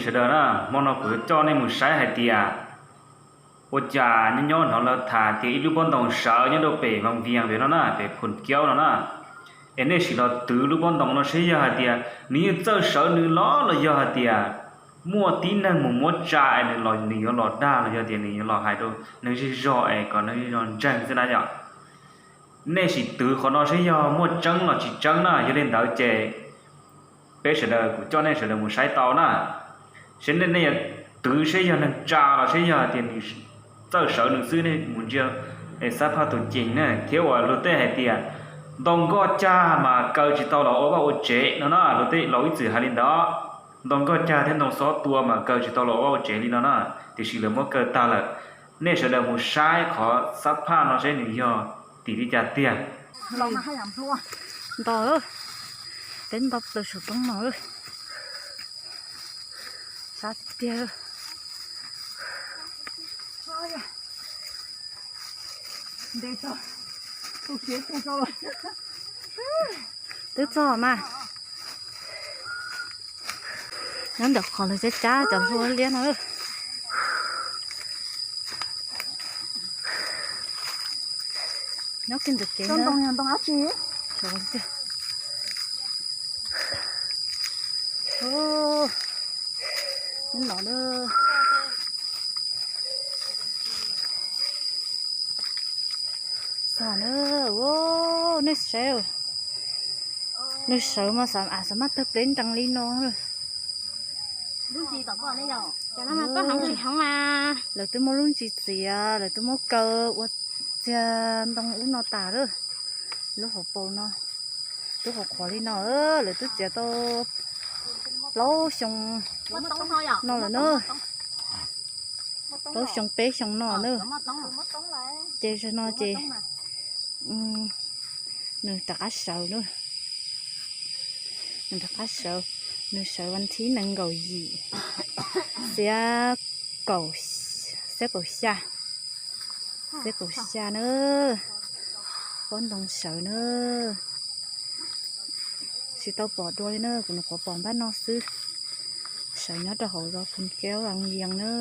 Sawv daws na, hmo no kuv coj nej mus saib hais tias ua cas nyob nyob hnov lawv tham tias ib lub pob ntoo sawv nyob rau pem Vaj Vias pem no na, pem Phum Kiaub no na. Es nej sim los twv lub pob ntoo no seb yog hais tias nws yeej txawj sawv nws los los yog hais tias muaj tib neeg mus muab tsa es nws los nws yuav los dag los yog tias nws yuav los hais rau neeg zej zog es kom neeg zej zog ntseeg xwb na yom. Nej sim twv qhov no seb yog muaj tseeb los tsis tseeb na, yog li ntawd ces peb sawv daws kuv coj nej sawv daws mus saib tau na. Seb nej yuav twv seb yog neeg tsa los seb yog tias nws txawj sawv nws xwb, nej mus ntsia es xab phaj tus ceem na, thiab uas luag tej hais tias ntoo nkoj cag mas kaw tsis tau los ua vaj ua tsev no na, luag tej laus ib txwm hais li ntawd. Ntoo nkoj cag thiab ntoo xob tua mas kaw tsis tau los ua vaj ua tsev li no na, tiam sis lawv muab kaw tag lawm. Nej sawv daws mus saib qhov xab phaj no seb nws yog tim li cas tiag. Nto, peb nto plaws saum roob no. Sab tiag. Twb txog mas. Nyob ntawm qhov lawv cab cab cov hlua liab no. Nyob kiag ntawm kev ntoo, ntoo dab tsi? Nyob no na. Xav na, nej saib, nws sawv mas xav, xav mas tawg pleb nrees li no. Lawv twb muab lub ntsis txiav, lawv twb muab kaw ua txiag ntoo ub no tas lawm. Lub hauv paus no, lub hauv qhov li no, lawv twb txiav tau plaub xyoo no lawm na. Plaub xyoo peb xyoo no na. Ces zaum no ces nws rov qab sawv na. Nws rov qab sawv, nws sawv vas thib nees nkaum yim, xiab kaum, xiab kaum xya, xiab kaum xya na. Pob ntoo sawv na. Tsis tau pom dua li na, kuv nyuam qhuav pom npaj no xwb. Sawv nyob rau hauv zos Phum Kiaub Vaj Vias na.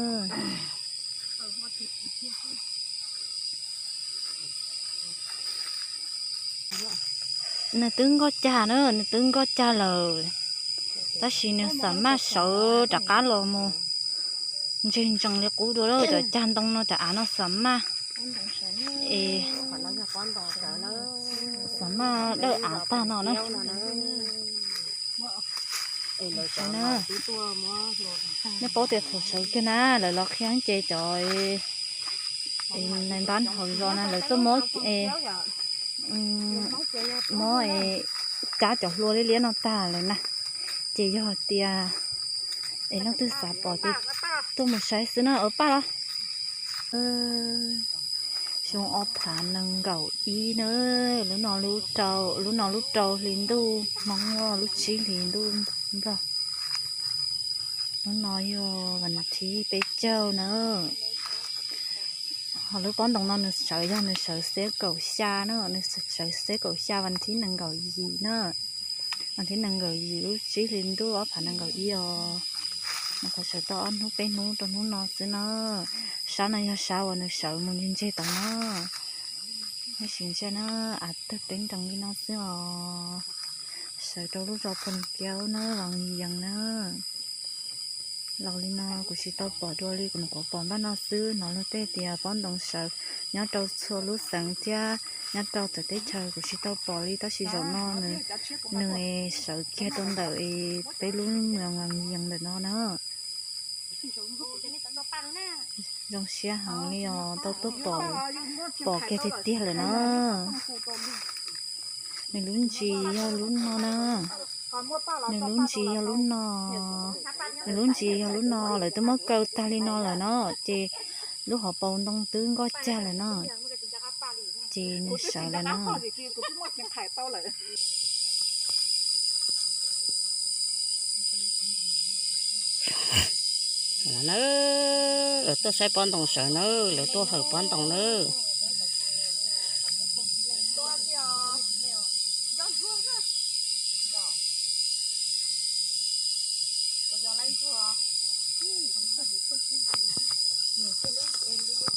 Nws twb nkoj cag na, nws twb nkoj cag lawm, tab sis nws xav maj sawv rov qab los mus ntseg ntsees li qub dua lawm. Cov cag ntoo no, cov av no xav maj, es xav maj dawj av tag no na. Nej paub tias thaum sawv kiag na, lawv los qhia ces cov nais npab hauv zos na, lawv tuaj muab, muab cab cov hlua liab liab no tag lawm na. Ces yog tias es leej twg xav pom ces tuaj mus saib xwb na. Ua paj los. Xyoo ob phav nees nkaum ib na, lub no lub rau, lub no lub rau hli ntuj Hmoob, lub tsib hli ntuj Nplog. Lub no yog vas thib peb caug na. Ho lub pob ntoo no nws sawv yog nws sawv xiab kaum xya na, nws sawv xiab kaum xya vas thib nees nkaum yim na. Vas thib nees nkaum yim lub tsib hli ntuj ob phav nees nkaum ib os. Nws qhov sawv tau ob hnub peb hnub rau hnub no xwb na. Sab no yog sab uas nws sawv mus ntseg ntseg tau na. Nej sim ntsia na, av tawg pleb nrees li no xwb os. Sawv rau lub zos Phum Kiaub na, Vaj Vias na. Laus li no kuv tsis tau pom dua li, kuv nyuam qhuav pom npaj no xwb. Hnov luag tej tias pob ntoo sawv nyob rau txhua lub xeev thiab nyob rau txawv teb chaws kuv tsis tau pom li, tab sis zaum no nws, nws sawv kiag rau ntawm peb lub moos Vaj Vias ntawm no na. Zoo siab heev li os, tau tuaj pom, pom kiag tiag tiag lawm na. Nws lub ntsis yog lub no na. Nws lub ntsis yog lub no. Nws lub ntsis yog lub no, lawv twb muab kaw tag li no lawm no, ces lub hauv paus ntoo twb nkoj cag lawm no, ces nws sawv lawm no. Lawv tuaj saib pob ntoo sawv nawb, lawv tuaj hawm pob ntoo nawb. Lub ntses li li